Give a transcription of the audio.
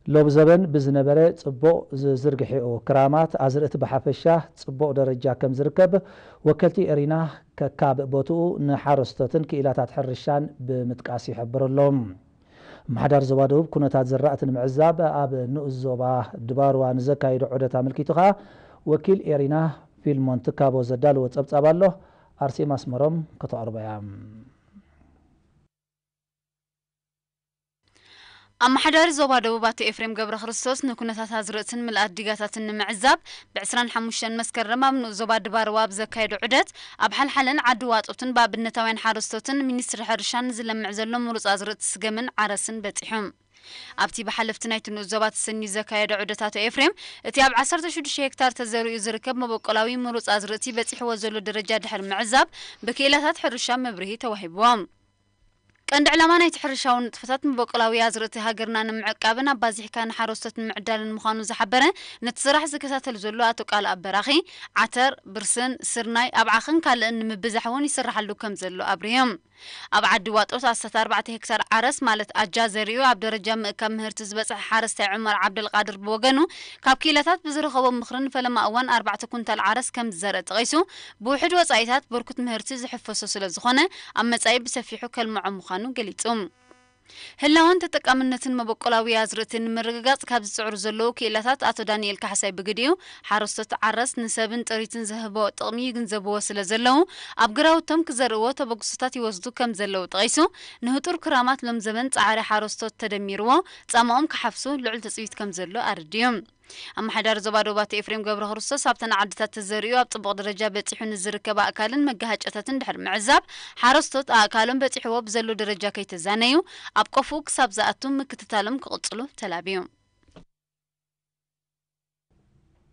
ሎብ ዘበን ብዝነበረ ጽቡቕ ዝዝርግሕኡ ክራማት ኣዝርእቲ ብሓፈሻ ጽቡቕ ደረጃ ከም ዝርከብ ወከልቲ ኤሪና ከካብ ቦትኡ ንሓረስቶትን ክኢላታት ሕርሻን ብምጥቃስ ይሕብር ኣሎ። ምሓዳር ዞባ ደቡብ ኩነታት ዝራእቲ ንምዕዛብ ኣብ ንኡስ ዞባ ድባርዋ ንዘካየዶ ዑደት ኣመልኪቱ ኸኣ ወኪል ኤሪና ፊልሞን ትካቦ ዘዳልዎ ጸብጻብ ኣሎ። ኣርሴማ ኣስመሮም ከተቕርቦ እያ። ኣመሓዳሪ ዞባ ደቡብ ኣቶ ኤፍሬም ገብረ ክርስቶስ ንኩነታት ኣዝርእትን ምልኣት ዲጋታትን ንምዕዛብ ብ ዕስራን ሓሙሽተን መስከረም ኣብ ንኡስ ዞባ ድባርዋ ኣብ ዘካየዶ ዑደት ኣብ ሓልሓለን ዓዲ ዋጦትን ብኣብነታውያን ሓረስቶትን ሚኒስትሪ ሕርሻን ዝለምዕ ዘሎ ምሩፅ ኣዝርእቲ ስገምን ዓረስን በፂሑ። ኣብቲ ብሓለፍቲ ናይቲ ንኡስ ዞባ ተሰንዩ ዘካየዶ ዑደት ኣቶ ኤፍሬም እቲ ኣብ ዓሰርተ ሽዱሽተ ሄክታር ተዘሪኡ ዝርከብ መበቆላዊ ምሩፅ ኣዝርእቲ በፂሕዎ ዘሎ ደረጃ ድሕሪ ምዕዛብ ብክኢላታት ሕርሻ መብርሂ ተዋሂብዎም። ቀንዲ ዕላማ ናይቲ ሕርሻዊ ንጥፈታት መበቆላዊ ኣዝርእቲ ሃገርና ንምዕቃብን ኣባዚሕካ ንሓረስቶት ንምዕዳልን ምዃኑ ዝሓበረ ነቲ ስራሕ ዝከታተል ዘሎ ኣቶ ቃል ኣበራኺ ዓተር፣ ብርስን፣ ስርናይ፣ ኣብዓኽን ካልእን ንምብዛሕ እውን ይስራሓሉ ከም ዘሎ ኣብርዮም። ኣብ ዓዲ ዋጦት ኣስታት ኣርባዕተ ሄክታር ዓረስ ማለት ኣጃ ዘሪኡ ኣብ ደረጃ ምእካብ ምህርቲ ዝበፅሐ ሓረስታይ ዑመር ዓብደልቃድር ብወገኑ ካብ ክኢላታት ብዝረኸቦ ምኽርን ፈለማ እዋን ኣርባዕተ ኩንታል ዓረስ ከም ዝዘርአ ጠቒሱ ብውሕድ ወፃኢታት በርኩት ምህርቲ ዝሕፈሶ ስለ ዝኾነ ኣብ መጻኢ ብሰፊሑ ከልምዖ ምዃኑ ገሊጹ። ህላወን ተጠቃምነትን መበቆላዊ ኣዝርእቲ ንምርግጋጽ ካብ ዝጽዕሩ ዘለዉ ክኢላታት ኣቶ ዳንኤል ካሕሳይ ብግዲኡ ሓረስቶት ዓረስ ንሰብን ጥሪትን ዝህቦ ጥቕሚ ይግንዘብዎ ስለ ዘለዉ ኣብ ግራውቶም ክዘርእዎ ተበግሶታት ይወስዱ ከም ዘለዉ ጠቒሱ ንህጡር ክራማት ሎም ዘበን ጻዕሪ ሓረስቶት ተደሚርዎ ጻማኦም ክሓፍሱ ልዑል ትጽቢት ከም ዘሎ ኣረዲኡ። ኣመሓዳሪ ዞባ ደቡብ ኣቶ ኤፍሬም ገብረ ክርስቶስ ኣብተን ዓድታት ተዘሪኡ ኣብ ጽቡቕ ደረጃ በጺሑ ንዝርከብ ኣእካልን መጋሃጨታትን ድሕሪ ምዕዛብ ሓረስቶት ኣእካሎም በጺሕዎ ብዘሎ ደረጃ ከይተዛነዩ ኣብ ቆፍኡ ክሳብ ዝኣቱ ምክትታሎም ክቕጽሉ ተላብዩ።